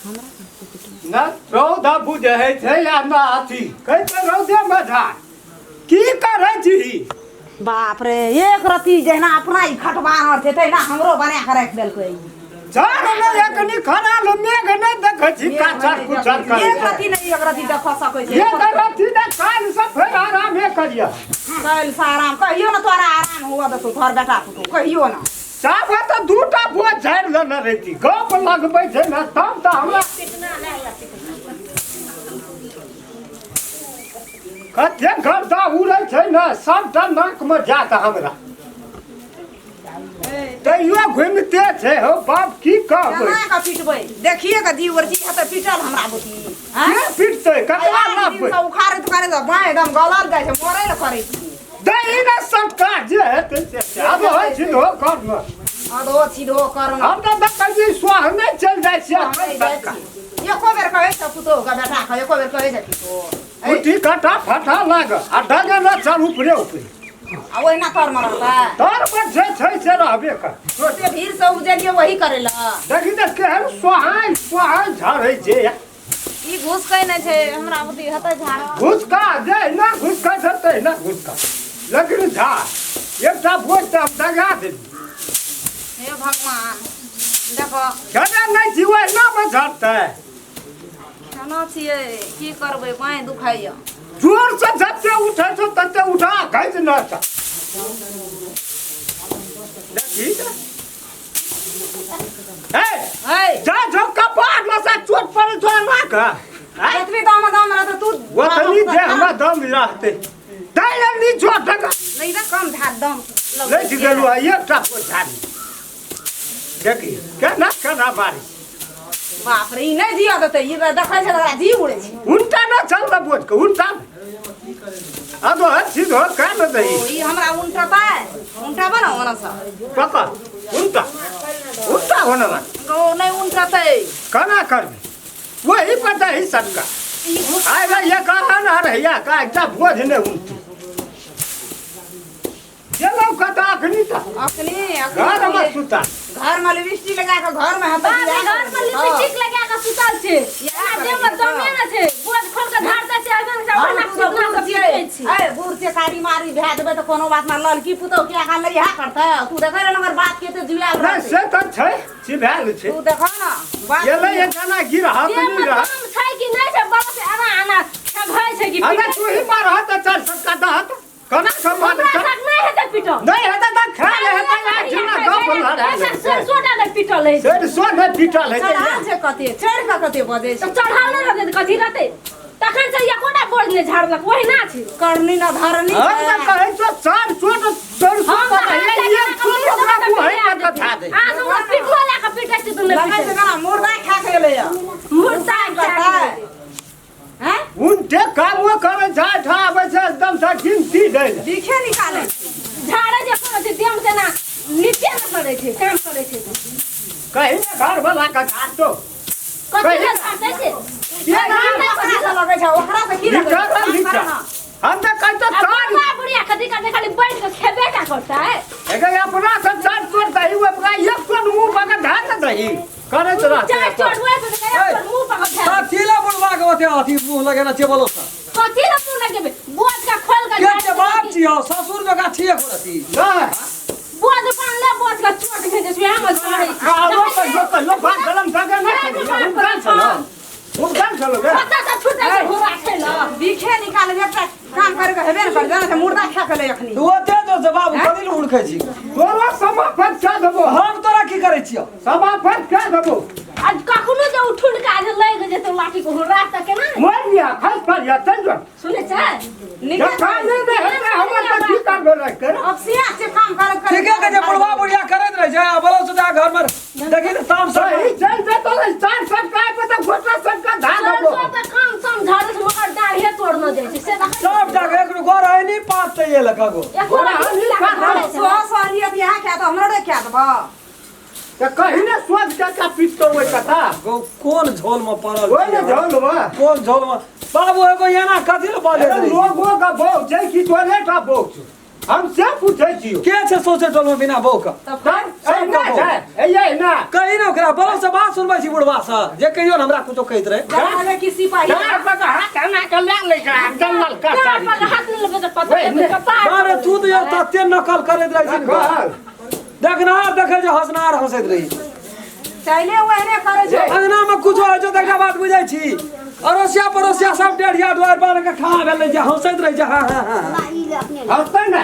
न रौदा बुझै छै आ न अथी कहै छै रौदेमे झाड़ की करै छी? बाप रे, एक रत्ती जहिना अपना ई खटबा आनल छै तहिना हमरो बना के राखि देलकै ई। झाड़ ने एकनी खराल मेघ नहि देखै छी, काचर कुचर करै एक रत्ती नहि, एक रत्ती देख सकै छै। एक रत्ती ने। काल्हि से फेर आरामे करियह। काल्हि से आराम कहियो ने तोरा आराम हुआ देतौ तोहर बेटा पुतहु, कहियो ने। साफा तऽ दूटा बोझ झाड़ि लेने रहिती। गप लगबै छै ने तब तऽ हमरा कते गर्दा उड़ै छै ने, सबटा नाकमे जात हमरा, तैयो घुमिते छै। हौ बाप, की कहबै? केना कऽ पिटबै? देखिए कऽ जीव जी हेतै पिटल हमरा बुती। के पिटतै? ककरा नापबै? उखाड़ैत उखाड़ैत बाँह एकदम गलल जाइ छै, मरै लए करै छी। दही ने सटका जे हेतै से आब होइ छी धो कर ने। अधो छिधो कर। हम तऽ देखै छी सोहने चलि जाइ छियै। नहि जाइ छी। एको बेर कहै छै पुतोहु के, बेटा के एको बेर कहै छै पुतोहु? कुटी कटा फटा लाग आ डगे न चल ऊपरे ऊपरे। आ ओहिना तर मे रहतै? तर पर जे छै से रहबे कर। छोटे भीड़ से उपजेलियै वही करै लए। देखी तऽ केहन सोहाय सोहाय झड़ै छै। ई घुसकै नहि छै हमरा बुद्धि हेतै झाड़। घुसका जे ना घुसका छै तहिना घुसका, लेकिन झा एकटा बोझ तऽ हम दगा देली। हे भगवान, देखो। खेने नहि छी, ओहिना मे झड़तै। खाना छियै, की करबै, बाँहि दुखाइया। जोर से जते उठै छौ तते उठा घैच न त देखी तऽ। ए है जा जो कपार में से चोट पड़े जो ना का। एतबी दाम दाम रहतै तू। ओतनी जे हमरा दम रहतै तै लग नी चोट टका। नहीं तऽ कम झाड़ दम। लैठ गेलु आ एकटा को झाड़ी देखी केना केना बारिश। बाप रे, ई नहि जिया देतै। ई देखै छै तऽ ओकरा जी उड़ै छै। उल्टा न चल न बोझ के उल्टा अदो है सीधो का न दही। ओ, ई हमरा उल्टतै? उल्टाबऽ ने ओना सँ। पकड़, उल्टा उल्टा होना बा। ओ नहि उल्टतै। केना करबी? वही पर दही सबका ई घुस आइ रे, ये कहाँ न रहिया का एकटा बोझ ने उल्टी गेलौ कतऽ अखनी तऽ? अखनी घर मे सुता। घर में लिपस्टिक लगा के घर में हेतै। बाप रे, घर में लिपस्टिक लगा के सुतल छै। इएह देह में दमे ने छै। बोझ खोल के झाड़ दै छै, अखन से हम अपना सुतना के पीटै छी। ए बूढ़ छै, कारी मारी भए देबै तऽ कोनो बात ना। ललकी पुतहु के अहाँ लइहा करतै? तू देखै रह हमर बात के तऽ जुआयल नहि रहतै। से तऽ छै, चिभायल छै। तू देखऽ न बात। एलै एना गिरहत देह नहि में रहत। दम छै कि नहि छै? बड़ा से एना एना छघै छै कि अरे पीटै तू ही मारह तऽ चारि सटका दहत केना के हमरा मारतै? साथ नहि हेतै पीटल। नहि हेतै तऽ खाय हेतै आ जिना गप लड़ाय ऐसा सरसों डाले पीटल है। सरिसो नहि पीटल हेतै। चढ़ाल छै कते, चढ़ि कऽ कते बजै छै। तऽ चढ़ाल नहि रहतै तऽ कथी रहतै? तखन से एकोटा बोझ नहि झाड़लक, ओहिना छै। करनी न धरनी। हम तऽ कहै छौ चारि चोट सरिसो हम पर तऽ है, हाथ एक लगा चोट कऽ ओकरा पीटबै। मुँहे पर कथा दे। अहाँ सब ओकरा पिटलो लए कऽ पीटै छी तऽ नहि लगै छै पीटै। केना मुर्दा खा के एलैया। मुर्दा खा के एलै। हैं उनटे कामो करै छै, ठा आबै छै एकदम से गिनती दै लए। बीखे निकालै छै। झाड़े जे करै छै देह में तेना नीचे नहि करै छै, काम करै छै तऽ। कही ने घर वाला के झाड़तो। कथी लए झाड़तै से? ये ना। ओकरा से लगै छै, ओकरा से की लगै नीचा छै? रह, नीचा। हम तऽ कहै छौ आ चारि बुढ़वा बुढ़िया कथी करतै? खाली बैठ कऽ खेबे टा करतै। एकर अपना से चारि चोट दही, ओकरा एक चोट मुँह पर के ढाल ने दही करैत रहतै। चारि चोट हुए तऽ एक चोट मुँह पर कऽ धए। कथी ला बुढ़वा के ओते अथी मुंह लगेना छै बोलो सर? कथी लए मुँह लगेबै? बोझ के खोल कऽ के झाड़ि के बाप छियौ, ससुर जकाँ छियै एको रति? नहि। बोझ बान्हले, बोझ के चोट भेजै छै, वएह मे झाड़ै छै। आरो कहियो कहियो बात गलम जगह नहि छलै, उपजान छलो, उपजान छलो गे। कतऽ से छूटै छै घोड़ा छै ल। बीखे निकालै छै, एकटा काम करे के हेबे ने कर जाने छै, मुर्दा खा के ले अखनी। तू ओते जोर से बाबू कथी लए हुड़कै छी? तोरो समापन कए देबो। हम तोरा की करै छियौ? समापन कए देबो। आ कखनो जे ओ ठुनका जे लागि जेतै लाठी के घोड़ा तऽ केना? मरि लिया, खस पड़िया, चलि जो। सुनै छै? नीके। जखन नहि हेतै हमर तऽ की करबै राखि के? अब सिया छै काम करैत करैत। ठीके कहै छै, बुढ़वा बुढ़िया करैत रहै छै आ बोलो सुधा घर में देखी तऽ ताम सब सही चलि जेतौ रे, चारि सटका पर तऽ गोटा सटका धा देबो। सरसों तऽ कम सम झाड़ै छै मगर दाढ़े तोड़ने जाइ छै से देखै। सब टा के एक घर है नी पाँच ते ये लखा गो। एको रत्ती लए कऽ झाड़ै छै। सो सहलियत यहाँ खाए तऽ हमरो रे खाए देबऽ। तऽ कही ने सोच के का पीटतो ओहि कथा। गो कोन झोल में पड़ल ओहि ने छियै? झोल में। कोन झोल में बाबू एगो एना कथी लए बाजैत रहै छी? लोगो के बहू छै कि तोरे टा बहू छौ? हम से पूछै छियौ। के छै सौंसे टोल में बिना बहू के? तऽ फेर एहिना छै, एहिना। कही ने ओकरा बहू से बात सुनबै छी बुढ़वा से जे कहियो ने हमरा कुछो कहैत रहे। जरा की सिपाही चार पग हाथ एना के लए लै छै आ जंगल चार कटारी। पग हाथ नहि लेबै तऽ पता नहि कपार। अरे तू तऽ यार तते नकल करैत रहै छी ने। कहल। देखनार देखै छै हँसनार हँसैत रही। चले ओहने करै छै। अंगना में कुछो होइ छै तऽ एकटा बात बुझै छी अड़ोसिया पड़ोसिया सब डेढ़िया दुआर पर के खा भेलै जे हँसैत रहै छै। हाँ हाँ हाँ हँसतै ने।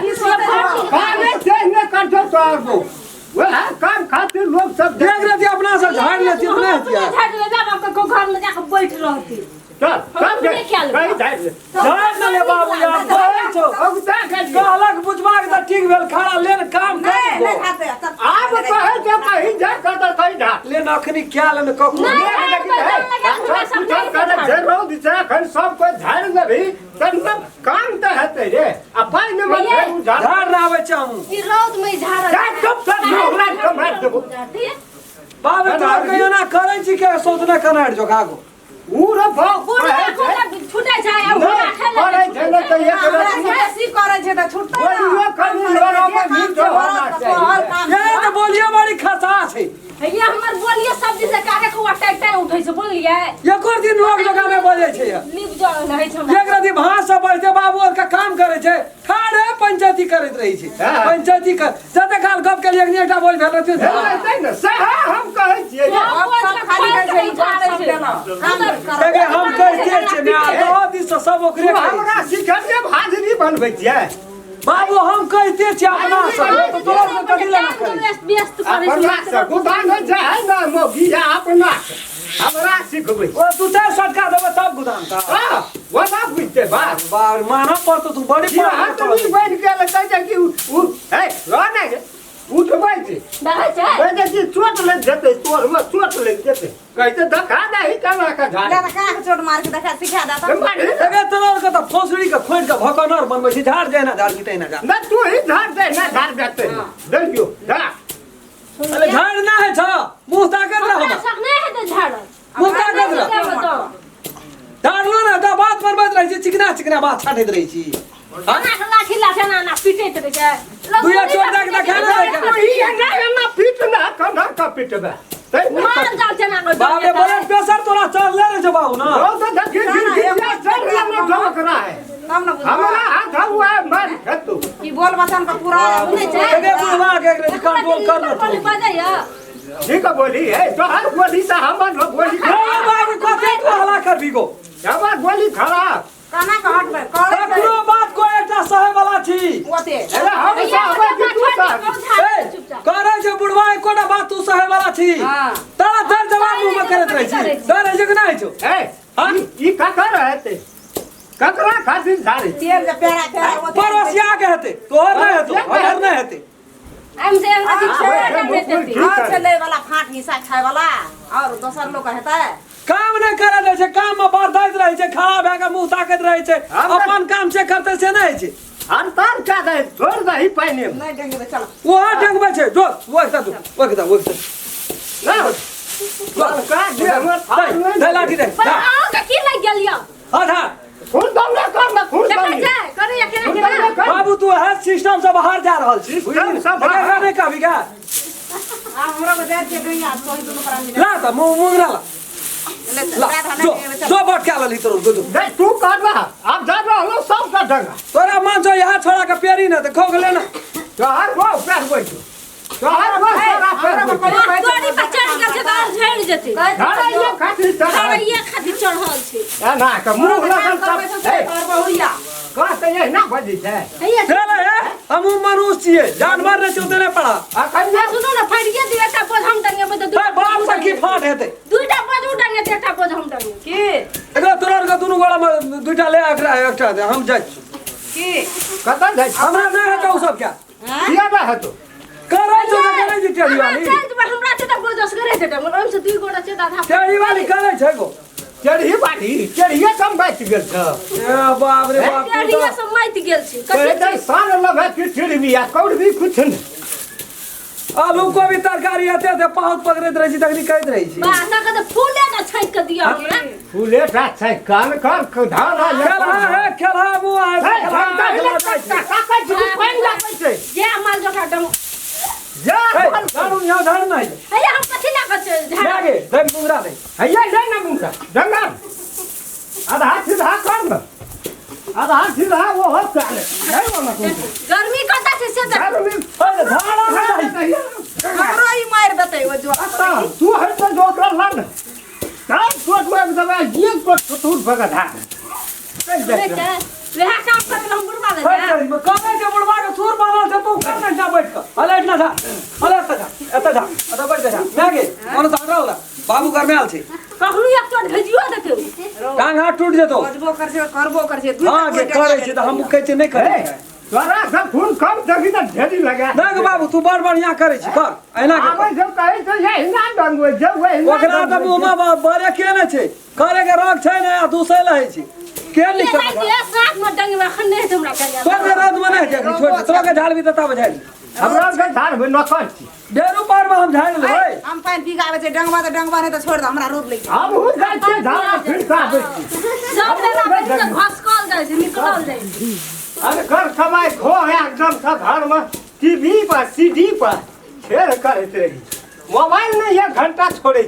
कामे से नहि करतौ तोहर बहू। वएह काम खातिर लोग सब देख रहे अपना सब झाड़ि लेती तऽ नहि अपने हेतियै। झाड़ि ले जाब आपके घर में जाके बैठ रहती। चल चल अपने क्या लेबै? कहीं झाड़ि ले। झाड़ि ने ले बाबू यार कहै छौ। औगता गेलियै। कहलक बुझबाक तऽ ठीक भेल खड़ा लेन काम नहि कर नहि खाते तब आब कहै छौ कहीं झाड़ कर तऽ कहीं झाड़। लेन अखनी क्या लेन कखनो। नहि, झाड़ि तऽ जल लगा के हमरा सब पूछल करै छै रौद छै एखन सब कोइ झाड़ि लेबही तब ने काम तऽ हेतै रे आ पानि मे फेर ओ झाड़। झाड़ ने आबै छै हमहूँ। ई रौद में झाड़। जा चुप चुप हमरा कमारि देबो। बाबू तोरा कहियो ना करै छी के सोचने कनारि जो आगू। ऊ रे बाप कहै छै छूटे जाय आ नहि, करै छै ने तऽ एक हमरा रत्ती बेसी करै छै तऽ छुटतै ना। बोलियो कनि लड़ामे मीठ होना चाही। ये तऽ बोलियो बड़ी खसा छै। ये हमर बोलिए सब दिन से काके कुआ टाइट टाइट उठै छै बोलिए। एको दिन लोग जगह नहि बजै छै। लीप जो रहै छै हमरा। एक रति भाँस से बजते बाबू और के काम करै छै ठाढ़े पंचायती करैत रहै छै। हाँ। पंचायती कर जते काल गप केलियै एकनी एकटा बोल भेल रहतै। हेतै ने सएह हम कहै छियै जे अब सब खाली कहै छै, ई बात सब देलक। काम करऽ। एगे हम कहिते छियै ने आ दहो दिस से सब ओकरे तू कहै छै। हमरा सिखलियै भाजनी बनबै छियै। बाबू हम कहिते छियै अपना से तऽ तोरा से कथी लए ना करै व्यस्त व्यस्त करै छै। अपना से गोदान होइ छै है ने मौगी अपना से हमरा सिखबै। ओ तू चारि सटका देबै तब गोदाम का। हाँ, ओना बुझतै बात। बाप मानऽ पड़तौ तू बड़ी ई हाथ बनि गेल कहै छै कि उ हे रह ने गे, उठबै छै। देखै छै। कहै छै कि चोट लागि जेतै तोरमे चोट लागि जेतै। कहै छै देखा दही केना के झाड़। ले तऽ काक चोट मार के देखा सिखा दे तऽ। मारी एगे तोरा के तऽ फोसड़ी के खोदि के भकनर बनबै छी झाड़ जेना झाड़ की तहिना झाड़। नहि तू ही झाड़ दे ना झाड़ देतै देखियौ जा। अरे झाड़ ना है छ मुंह ताकत रह हमरा हमरा सब नहि हेतै झाड़। मुंह ताकत रह। झाड़लो ना तऽ बात बनबैत रहै छी चिकना चिकना बात छाटैत रहै छी। एना के लाठी लाठी एना एना पीटैत रहै छै। दुइया चोट दए के देखा ने दै तू ही एना एना पीट ना केना के पीटबै तै मार जाल छै एना के। बाप रे ब्लड प्रेशर तोरा चढ़ले रहै छौ बाबू ना। रौद देखी गिरगिटिया चढ़ ना ठोक रहा है। तब ने बुझबै। हमरा हाथ हुआ मार खेतू। ई बोल बचन के पूरा सुनै छै। एगे बुढ़वा के एक कंट्रोल कर न तू। बजैया। ठीक है बोली है तोहर गोली से हमर गोली रे बाबू कते तू हला करबी गो। हमर गोली खराब। केना के हटबै करै छै। ककरो बात को एकटा सहे वाला छी। ओते। अरे हम सहबै कि तू सहबी? ए करै छै बुढ़वा एकोटा बात तू सहे वाला छी। हाँ। तारा दर जवाब मुंह में करैत रहै छी। डर होइ छै कि नहि होइ छौ? ए हाँ? ई ककर हेतै? ककरा खातिर झाड़ै? तेल जे पेड़ा पेड़ा ओते। पड़ोसिया के हेतै तोहर नहि हेतौ हमर नहि हेतै। एम से अंग्रेजी छोड़ा मुकुल देते। ठीक हाँ है। छै लै वाला फाट हिस्सा खाय वाला और दोसर लोग हेतै। काम नहि करऽ दै छै काम में बरदैत रहै छै खड़ा भए के मुंह ताकैत रहै छै अपन काम से करतै से नहि होइ छै। हड़ताल कए दही छोड़ दही पानि मे। नहि डेंगेबै चल। ओहो डेंगबै छै जो ओहि दे ओहि दे ओहि दे। नहि का जे हमर दे दे लाठी दे। पर अहाँके की लागि गेल यौ? हाँ हाँ खून दौड़ा कर ना खून देखै दौड़ी। छै करैया केना खून केना। दौड़ा कर। बाबू तू है सिस्टम से बाहर जा रहल छी। सिस्टम से बाहर। एकरा नहि कहबी का। आ हमरो के जाइ छियै गैया तोही दुनू प्राणी ला तऽ मुंह मुंगरा ला ले ला ले जो जो बट के लली तोर जो नहीं तू कर रहा अब जा रहलो सब का डंगा। तोरा मन छौ यहाँ छोड़ा के पेरी न तऽ खो गेले न। तोहर गो पैर बैठो तोहर गो सारा पैर बैठो। तोरी पर चढ़ि गेल छै तऽ आओर झड़ि जेतै। झड़ैये खातिर चढ़ल। झड़ैये खातिर चढ़ल छै। एना के मुंह लगल सब ए बहुरिया कहते एहिना बजै छै। हैया चल हे हमहूँ मनुष्य छियै जानवर नहि छियै ओते नहि पढ़ा। अखन आ सुनू ने फाड़िए दियौ एकटा बोझ हम टंगेबै तऽ भाई बाप से की फाट हेतै? दुइटा बोझ उ टंगेतै एकटा बोझ हम टंगेबै। की एकरा तोरा आरके दुनू गोड़ा में दुइटा ले एकरा एकटा दे हम जाइ छी। की कतऽ जाइ छी? हमरा नहि हेतौ उ सब क्या। किया नहि हेतौ? करै छौ तऽ करै छी टेढ़ी हमरा वाली। चलि जेबै हमरा छै तऽ बोझ असगरे छै टंगल ओहिमे से दुइ गोटा छै तऽ आधा टेढ़ी वाली करै छै गो। टेढ़ी बाटी टेढ़िए कम बचि गेल छौ। ए बाप रे बाप तू टेढ़िए तऽ से माति गेल छै। कहै कथी छै सान लगे कि टेढ़बी आ कौड़बी कुछ नहि। आलू कोबी तरकारी हेतै तऽ पाहुत पकड़ैत रहै छी तखनी कहैत रहै छी। बा तक तऽ फूले ने छाँकि के दिअ हमरा। फूले टा छै कान कर धान आ खेलहा है खेलहा बुआ है खेलहा खेलहा जाइ छै। जे माल जोका डंग जा हे, झाड़ू यहाँ झाड़ू नहीं अरे हम कथी ला कर झाड़ ले गे दे मुंगरा दे हैया ले ना मुंगा डंगा आधा सीधा कर ना आधा सीधा वो हो काले नहीं वाला कोई गर्मी कता छै से तऽ गर्मी अरे झाड़ा नहीं हमरो ई मारि देतै ओ जो तू है तो जोकर लन तार कोट में दबा ये कोट फतूर भगत है चल सुनै जा छै वएह काम करे हम बुढ़वा ले हे, जा तेरी में कहने के बुढ़वा के सूर बनल छै तू कर नहीं जा बैठ के अले एतना जा अले एता जा एता जा एता बैठ के जा मैं गे मन झाड़ा होला बाबू घर में आल छै कखनो एक चोट भेजियो देतै उ। टांग हाथ टूट जेतो बजबो कर छै करबो कर छै हां गे करै छै तऽ हम कहै छै नहि करै ए, तोरा सब खून कम देखी तऽ ढेरी लगा ना गे बाबू तू बड़ बढ़िया करै छी कर एना के आबै कर। छै कहै छै ये हिना डंगबै जे ओहिना ओकरा तऽ मुँहमे बरे के नहि छै करे के रंग छै ने आ दूसरे रहै छै के ये लिख राति ये साथ में डंगवा एखन नहि हेतै हमरा डंगवा। तोर के रात में नहि हेतै छोड़ दे तोरा के झाड़ भी देता झाड़ हमरा के धार में नखर छी डेरू पार में हम झाड़ लेबै हम पानि पी के आबै छै डंगवा तऽ डंगवा नहि तऽ छोड़ि दे हमरा रोड लागि हम हूँ जाइ छियै धार में फिर से आबै छी सब बेरा बैठ के घसकल जाइ छै निकलल जाइ छै अरे घर कमाइ खो एकदम सब घर में टीवी पर सीडी पर खेल करैत रही मोबाइल नहीं एक घंटा छोड़े।